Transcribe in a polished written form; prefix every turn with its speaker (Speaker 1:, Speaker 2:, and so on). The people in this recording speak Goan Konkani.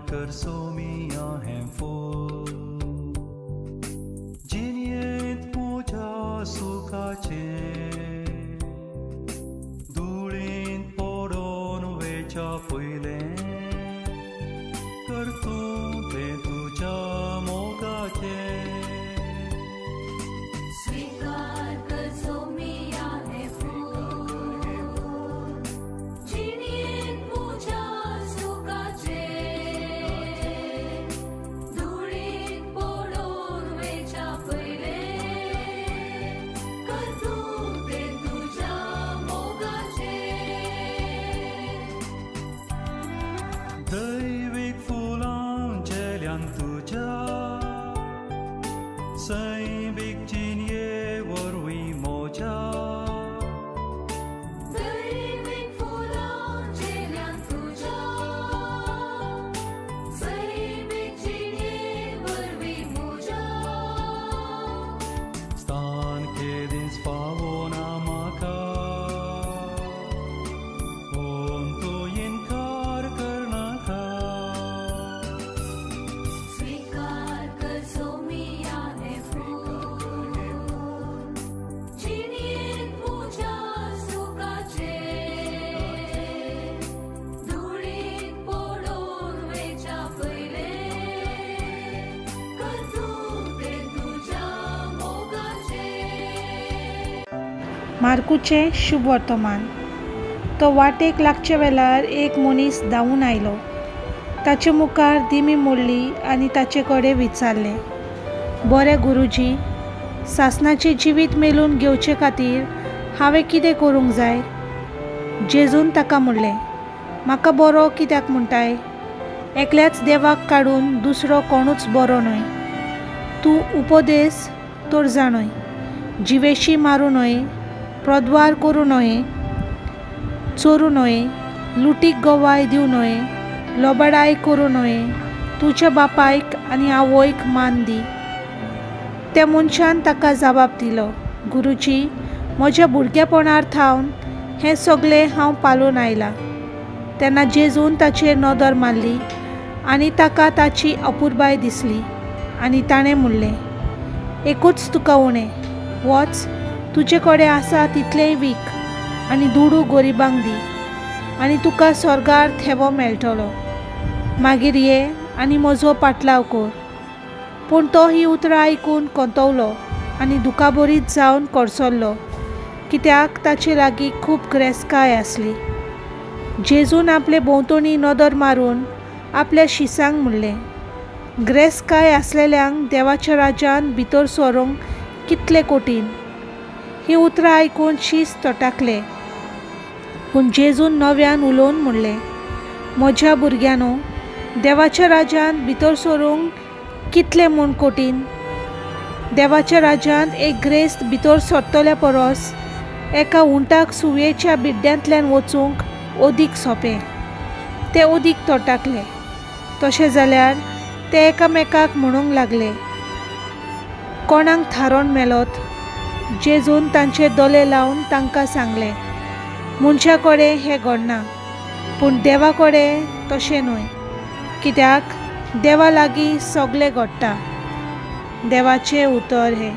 Speaker 1: कर सोमिया हें फूल जिणयेंत म्हज्या सुखाचें धुळींत पडोन वेच्या पयलें कर तूं तें तुज्या मोगाचें.
Speaker 2: स्वीकार कर सोमिया हें फूल जिणयेंत म्हज्या सुखाचें धुळींत पडोन वेच्या पयलें कर तूं तें तुज्या मोगाचें.
Speaker 1: दैवीक फुलां झेल्यान तुज्या सैमीक जिणये वरवीं म्हज्या
Speaker 2: दैवीक फुलां झेल्यान तुज्या सैमीक जिणये वरवीं म्हज्या
Speaker 1: स्थान केदींच फावोना म्हाका पूण तूं इनकार करनाका.
Speaker 2: स्वीकार कर सोमिया हें फूल जिणयेंत म्हज्या सुखाचें धुळींत पडोन वेच्या पयलें कर तूं तें तुज्या मोगाचें.
Speaker 3: मार्कूचें शुभ वर्तमान. तो वाटेक लागचे वेळार एक मनीस धांवून आयलो, ताचे मुखार दिमी मोडली आनी ताचे कडेन विचारलें, बरें गुरुजी, सासणाचें जिवीत मेळून घेवचे खातीर हांवें कितें करूंक जाय? जेजून ताका म्हणलें, म्हाका बरो कित्याक म्हणटाय? एकल्याच देवाक काडून दुसरो कोणूच बरो न्हय. तूं उपदेस तर जाणय, जिवेशी मारूं न्हय, प्रद्वार करूं न्हय, चोरूं न्हय, लुटीक गवाय दिवं न्हय, लोबाडाय करूं न्हय, तुज्या बापायक आनी आवयक मान दी. त्या मनशान ताका जबाब दिलो, गुरुजी, म्हज्या भुरगेपणार थावन हें सगळें हांव पाळून आयलां. तेन्ना जेजून ताचेर नदर मारली आनी ताका ताची अपुरबाय दिसली आनी ताणें म्हणलें, एकूच तुका उणें, वच, तुजे कडेन आसा तितलेंय वीक आनी दुडू गरिबांक दी आनी तुका स्वर्गार थेवो मेळटलो. मागीर ये आनी म्हजो पाटलाव कर. पूण तो हीं उतरां आयकून कोंतवलो आनी दुखाबरीत जावन कडसरलो, कित्याक ताचे लागीं खूब ग्रेसकाय आसली. जेजून आपले भोंवतणी नदर मारून आपल्या शिसांक म्हणलें, ग्रेसकाय आसलेल्यांक देवाच्या राज्यांत भितर सरूंक कितलें कठीण. हीं उतरां आयकून शीस तटाकले. पूण जेजून नव्यान उलोवन म्हणलें, म्हज्या भुरग्यांनो, देवाच्या राज्यांत भितर सरूंक कितलें म्हूण कठीण. देवाच्या राज्यांत एक ग्रेस्त भितर सरतल्या परस एका उंटाक सुयेच्या बिड्ड्यांतल्यान वचूंक अदीक सोंपें. ते अदीक तटाकले. तशें जाल्यार ते एकामेकाक म्हणूंक लागले, कोणाक थारोवन मेलोत? जेजून तांचे दोले लावन तांकां सांगलें, मनशा कडेन हें घडना, पूण देवा कडेन तशें न्हय, कित्याक देवा लागीं सगळें घडटा. देवाचें उतर हें.